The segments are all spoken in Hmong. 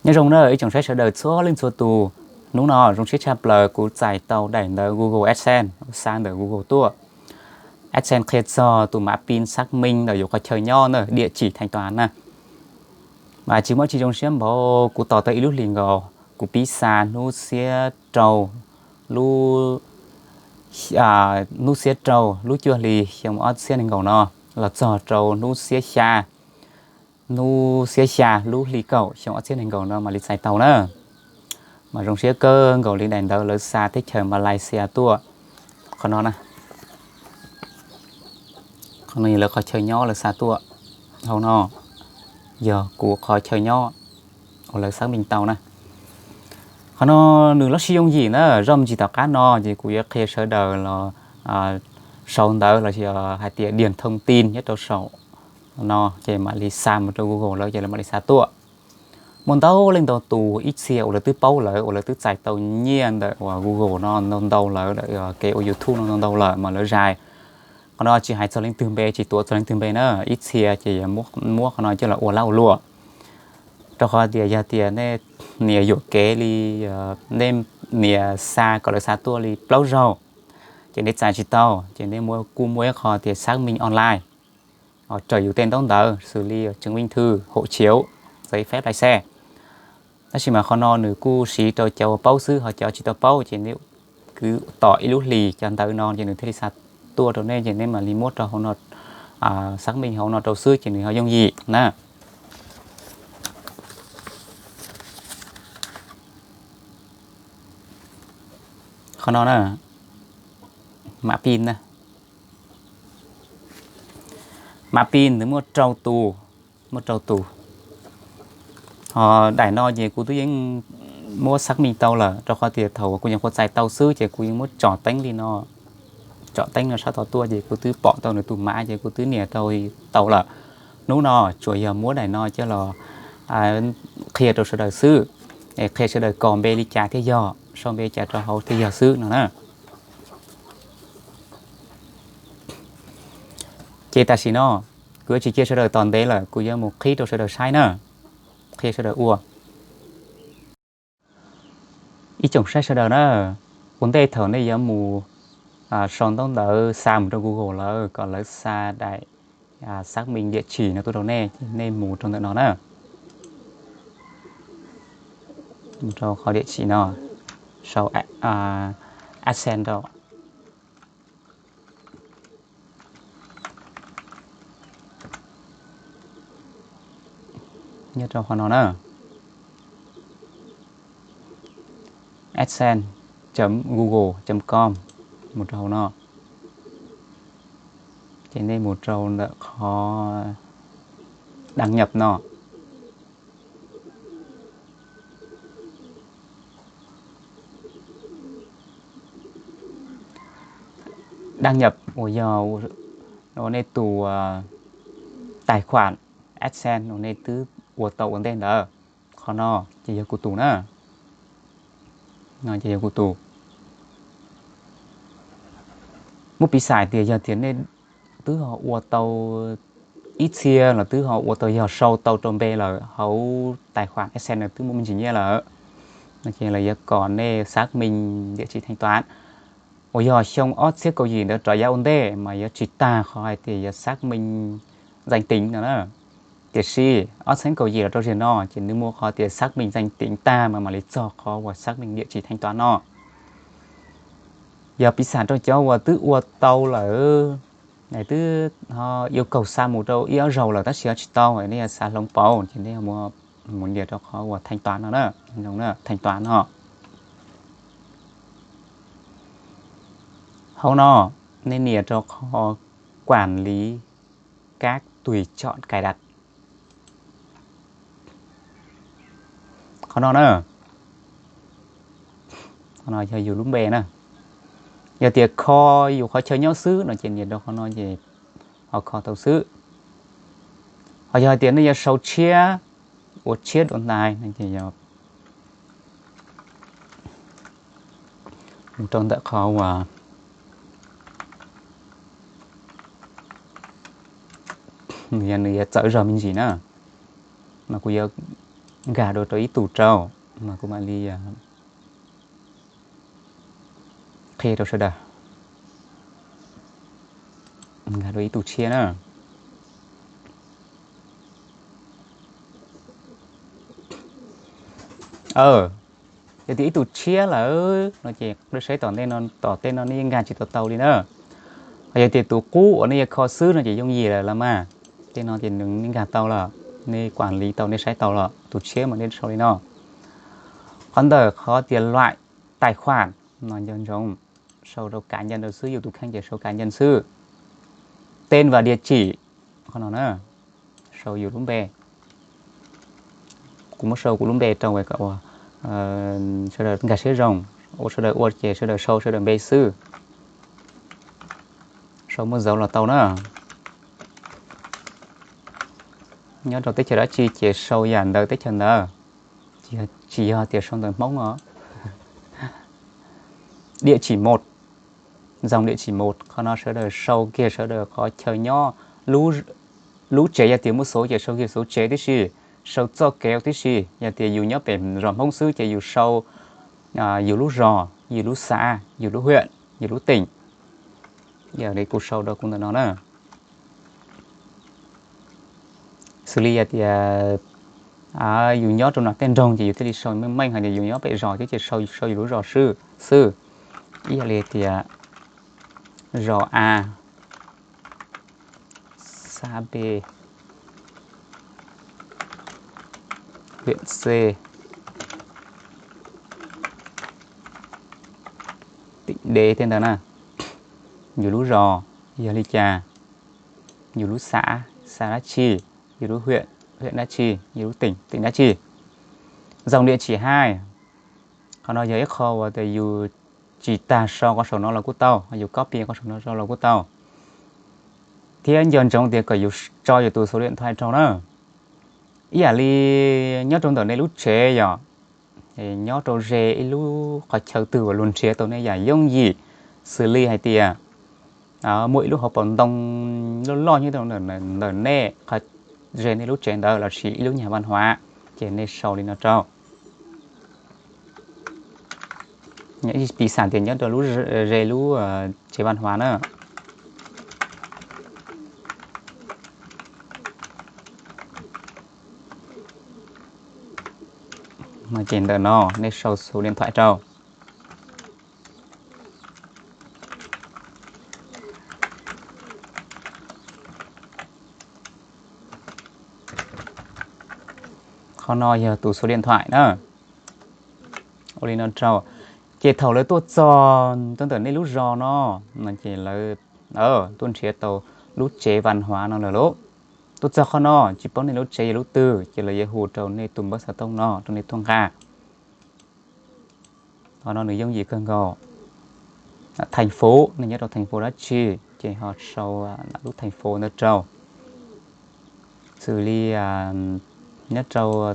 Nyob zoo na ib tsoom saib sawv daws txhua leej txhua tus, hnub no zoo siab tshaj plaws kuv txais tau daim ntawv Google AdSense xa ntawm Google tuaj. AdSense qhia txog tus mã pin xác minh ntawm yus qhov chaw nyob na, địa chỉ thanh toán na. Mas tsis muaj tsis zoo siab npaum kuv tos tau ib lub hlis nkaus, kuv pib xa hnub xiab rau lub, hnub xiab rau lub cuaj hli xyoo ob txhiab nees nkaum no los txog rau hnub xiab xya, hnub xiab xya lub hli kaum xyoo ob txhiab nees nkaum no mam li txais tau na. Mas zoo siab kawg nkaus li daim ntawv lawv xa teb chaws Malaysia tuaj. Qhov no na, qhov no yog lawv qhov chaw nyob lawv xa tuaj. Hauv no yog kuv qhov chaw nyob uas lawv xác minh tau na. Qhov no nws lub sij yooj yim na, zoj me ntsis tom qab no ces kuv yuav qhia sawv daws los sau ntawv los sis hais tias điền thông tin nyob rau saum no ces mam li xa mus rau Google lawv ces lawv mam li xa tuaj. Muaj ntau leej ntau tus ib txhia uas lawv twb paub lawm uas lawv twb txais tau nyiaj ntawm uas Google no ntau ntau lawm, kev ua YouTube no ntau ntau lawm mas lawv zais. Qhov no tsis hais txog leej twg npe, tsis tuav txog leej twg npe na, ib txhia ces muab qhov no coj los ua lab ua luam. Rau qhov tias yog tias nej nias yuam kev li, nej nias xa kom lawv xa tuaj li plaub zaug ces nej txais tsis tau, ces nej kuj muaj ib qho tias xác minh online raws yus tej ntaub ntawv xws li chứng minh thư, hộ chiếu, giấy phép lái xe. Tab sis mas qhov no nws kuj siv rau cov uas paub xwb, ho cov tsis tau paub ces nej kwv tos ib lub hlis cov ntawv no ces nws thiaj li xa tuaj rau nej ces nej mam li muab rau hauv no, xác minh hauv no rau xwb ces nws ho yooj yim na. Qhov no na, mã pin na, mã pin nws muaj rau tus, muaj rau tus. Ho daim no ces kuv twb yeej muab xác minh tau lawm rau qhov tias thaum kuv nyuam qhuav txais tau xwb ces kuv yeej muab tsom teeb li no, tsom teeb no sab tod tuaj ces kuv twb pom tau nws tus mã ces kuv twb nias rau tau lawm. Hnub no tsuas yog muab daim no coj los qhia rau sawv daws xwb, qhia sawv daws kos npe li cas thiaj yog, sau npe li cas rau hauv thiaj yog xwb no na. Ces tam sim no kuv yuav tsis cia sawv daws tos ntev lawm, kuv yuav mus qhib rau sawv daws saib na, qhia sawv daws ua. Ib tsoom saib sawv daws na, ua ntej thaum nej yuav mus sau ntaub ntawv xa mus rau Google lawv kom lawv xa daim xác minh địa chỉ no tuaj rau nej, nej mus rau ntawm no na, mus rau qhov địa chỉ no, sau AdSense rau. Nyob rau qhov no na, adsense chấm google chấm com, mus rau hauv no, ces nej mus rau ntawm qhov đăng nhập no. Đăng nhập uas yog nej tus tài khoản AdSense uas nej twb ua tau ua ntej ntawd. Qhov no ces yog kuv tus na, ces yog kuv tus. Muab piv xam tias yog tias nej twb ho ua tau ib txhia los twb ho ua tau yog sau tau rau npe lawm, hauv tài khoản AdSense twb muaj me ntsis nyiaj lawm, no ces lawv yuav kom nej xác minh địa chỉ thanh toán, uas yog xyoo ob txhiab kaum yim ntawd rov yav ua ntej mas yuav tsis tag qhov hais tias yuav xác minh danh tính no na. Tiam sis ob txhiab kaum yim los rau zaum no ces nws muaj qhov tias xác minh danh tính tag mas mam li txog qhov uas xác minh địa chỉ thanh toán no. Yog piv xam rau cov uas twb ua tau lawm, twb yêu cầu xa mus rau ib ob zaug lawm tab sis ho tsis tau, nej yuav xav hloov pauv ces nej mus nias rau qhov uas thanh toán no na, thanh toán no. Hauv no nej nias rau qhov quản lý các tùy chọn cài đặt. Qhov no na, qhov no yog yus lub npe na. Yog tias kho yus qhov chaw nyob xwb no ces nias rau qhov no ces ho kho tau xwb. Ho yog hais tias nej yuav sau tshiab, ua tshiab dua ntais no ces yog mus rau ntawm qhov uas nws yuav txawv zog me ntsis na, mas kuv yuav nkag dua rau ib tug rau, mas kuv mam li qhia rau sawv daws. Nkag dua ib tug tshiab na. Yog tias ib tug tshiab lawm no ces saib tom ntej no, tom tej no nej yeej nkag tsis tau tau li na. Ho yog tias tus qub uas nej yuav kho xwb no ces yooj yim lawm los mas. Tej no ces nws nej nkag tau lawm, nej kuam li tau, nej saib tau lawm, tus tshiab mas nej sau li no. Qhov ntawm qhov tias loại tài khoản no nco ntsoov, sau rau cá nhân rau xwb, yus tus kheej ces sau cá nhân xwb. Tên và địa chỉ, qhov no na, sau yus lub npe. Kuv muab sau kuv lub npe rau kom ua, sawv daws nkag siab zoo, ua sawv daws ua ces sawv daws sau sawv daws npe xwb. Sau muaj dấu los tau na. Nyob rau teb chaws dab tsi ces sau yam ntawd teb chaws ntawd, tsis yog tias sau ntawv Hmoob os. Địa chỉ một, dòng địa chỉ một, qhov no sawv daws sau kiag sawv daws qhov chaw nyob, lub tsev, yog tias muaj số ces sau kiag số tsev tib si, sau txoj kev tib si. Yog tias yus nyob pem zos Hmoob xwb ces yus sau yus lub zos, yus lub xã, yus lub huyện, yus lub tỉnh. Yog li kuv sau rau kuv ntawm no na. Xws li yog tias yus nyob rau nram tej nroog ces yus thiaj li sau meej meej, hos tias yus nyob pem zos thiab ces sau yus lub zos xwb. Ib yam li tias zos A, xã B, huyện C, tỉnh D tej ntawd na. Yus lub zos yog li cas, yus lub xã, xã dab tsi, yus lub huyện, huyện dab tsi, yus lub tỉnh, tỉnh dab tsi. Dòng địa chỉ hai, qhov no yog ib qho uas tias yus tsis tas sau qhov saum no los kuj tau, yus copy qhov saum no rau los kuj tau. Thiab nco ntsoov tias kom yus tso yus tus số điện thoại rau na. Ib yam li nyob rau ntawm nej lub tsev yom, nyob rau ze ib lub qhov chaw twg uas luag nrhiav tau nej yam yooj yim, xws li hais tias muaj ib lub hauv paus ntoo loj loj nyob rau ntawm nej, qhov ze nej lub tsev ntawd lossis ib lub nhà văn hóa, ces nej sau li no rau. Piv xam tias nyob rau lub, ze lub tsev văn hóa na. Ces ntawm no nej sau số điện thoại rau. Qhov no yog tus số điện thoại na. Ua li no rau, ces thaum lawv tuaj txog rau ntawm nej lub zos no, no ces lawv tuaj nrhiav tau lub tsev văn hóa no lawm lauj. Tuaj txog qhov no tsis paub nej lub tsev yog lub twg ces lawv yuav hu rau nej tus npawb xov tooj no rau nej tuaj nqa. Qhov no nws yooj yim kawg nkaus. Thành phố, nej nyob rau thành phố dab tsi ces ho sau lub thành phố ntawd rau. Xws li nyob rau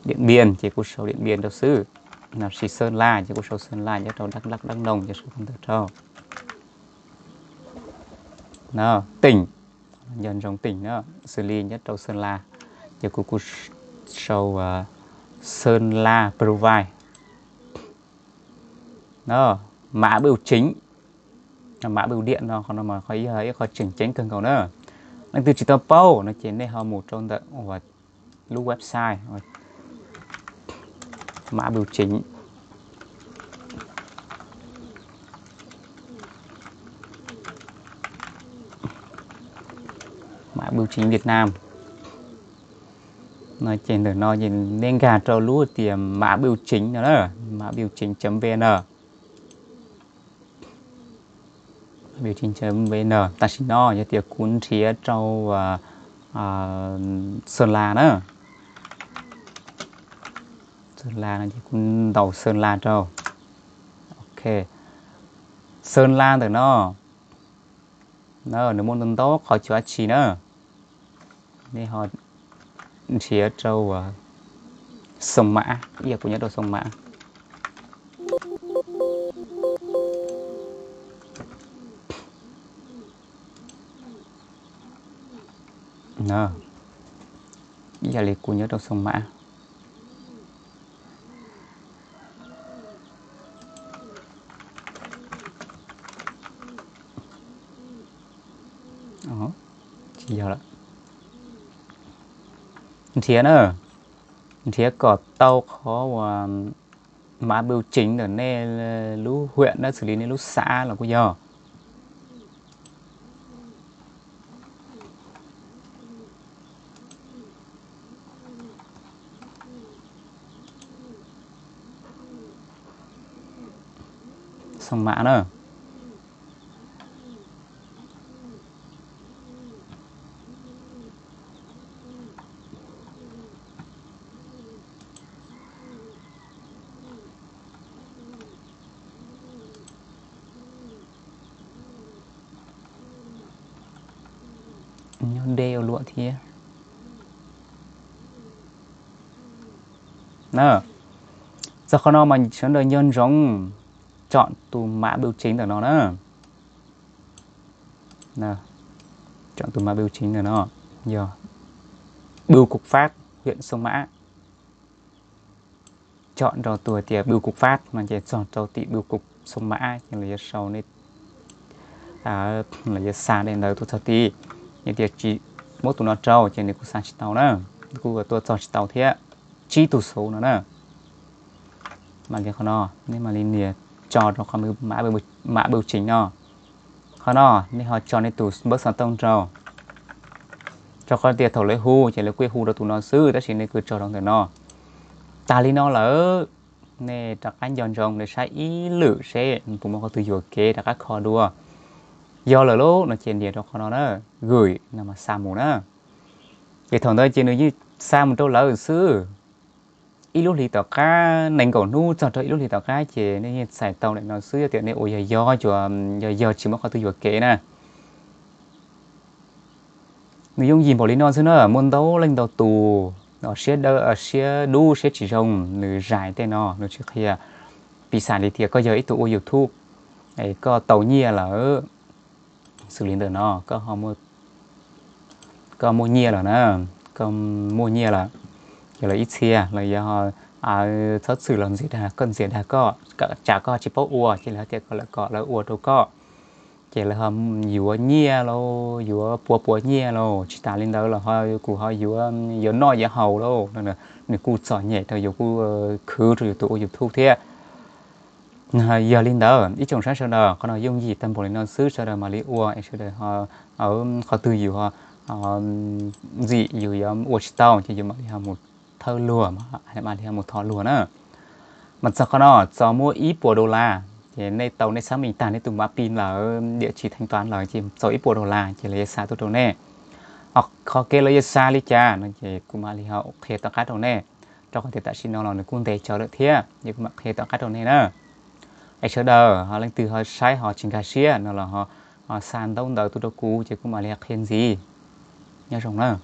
Điện Biên ces kuj sau Điện Biên rau xwb. Lossis Sơn La ces kuj sau Sơn La, nyob rau Đắk Lắk, Đắk Nông ces sau ntawd rau. Tỉnh, nco ntsoov tỉnh na, xws li nyob rau Sơn La ces kuv kuj sau Sơn La provide. Mã bưu chính, mã bưu điện no, qhov no mas qhov yog ib qho tseem ceeb kawg nkaus na. Leej twg tsis tau paub no ces nej ho mus rau ntawm lub website mã bưu chính, mã bưu chính Việt Nam. No ces ntawm no ces nej nkag rau lub tias mã bưu chính no na, mã bưu chính chấm vn. Tam sim no yog tias kuv nrhiav rau Sơn La na, Sơn La no ces kuv ntaus Sơn La rau. Ok, Sơn La ntawm no, nws muaj ntau ntau qhov chaw dab tsi na. Nej ho nrhiav rau Sông Mã, ib yam kuv nyob rau Sông Mã. Ib yam li kuv nyob rau Sông Mã. Tsis yog lawm. Nrhiav na, nrhiav kom tau qhov uas mã biểu chính ntawm nej lub huyện na, xws li nej lub xã los kuj yog. Xoo mã na. Nyob deb ua luaj thiab. Txog qhov no mas sawv daws nco ntsoov chọn tus mã biểu chính ntawm no na. Chọn tus mã biểu chính ntawm no yog Bưu Cục Phát, huyện Sông Mã. Chọn rau tus hais tias Bưu Cục Phát no ces txog rau tim Bưu Cục Sông Mã ces lawv yuav sau, lawv yuav xa daim ntawv tuaj txog tid. Yog tias tsis muab tus no rau ces nws kuj xa tsis tau na, kuj tuaj txog tsis tau thiab. Tsib tus số no na. Mam li qhov no, nej mam li nias tso rau qhov mã biểu chính no. Qhov no nej ho tso nej tus npawb xov tooj rau, rau qhov tias thaum lawv hu ces lawv kuj hu rau tus no xwb, tab sis nej kuj tso rau ntawm no. Tas li no lawm, nej rov qab nco ntsoov nej saib ib lwm seb puas muaj qhov twg yuam kev, rov qab kho dua. Yog lawm lauj no ces nias rau qhov no na, gửi no mas xa mus na. Ces thaum ntawd ces nws yeej xa mus rau lawv xwb. Ib lub hlis tom qab, nees nkaum hnub txog rau ib lub hlis tom qab ces nej yeej txais tau daim no xwb, yog tias nej ua yog yog, yog yog tsis muaj qhov twg yuam kev na. Nws yooj yim npaum li no xwb na, muaj ntau leej ntau tus siab dub siab tsis zoo, nws zais tej no nws tsis qhia. Piv xam li tias koj yog ib tug ua YouTube, koj tau nyiaj lawm, xws li ntawm no, koj muaj nyiaj lawm na, koj muaj nyiaj lawm, ces lawv ib txhia los yog txhob txwm los ntxias dag koj, ntxias dag koj, tsam koj tsis paub ua ces lawv tias kom lawv kom lawv ua rau koj. Ces lawv ho yuav nyiaj lauj, yuav puas puas nyiaj lauj, tsis tas li ntawd los ho kuj ho yuav, yuav noj yuav haus lauj. Nws kuj txom nyem rau yus, kuj khwv rau yus tus ua YouTube thiab. Yog li ntawd ib tsoom saib sawv daws, qhov no yooj yim tag npaum li no xwb, sawv daws mam li ua es sawv daws ho, qhov twg yus ntxim yus yuav ua tsis tau ces yus mam li ho mus thawb luag, mam li ho mus thov luag na. Mas txog qhov no txog muaj ib puas dollar, ces nej tau nej xác minh tag nej tus mã pin lawm, địa chỉ thanh toán lawm ces txog ib puas dollar ces lawv yuav xa tuaj rau nej. Ho qhov kev lawv yuav xa li cas no ces kuv mam li ho qhia tom qab rau nej, rau qhov tias tam sim no los nws kuj ntev tsawv lawm thiab, ces kuv mam qhia tom qab rau nej na. Es sawv daws ho leej twg ho saib ho tsis nkag siab no los ho xa ntaub ntawv tuaj rau kuv ces kuv mam li ho qhia ntxiv. Nyob zoo na.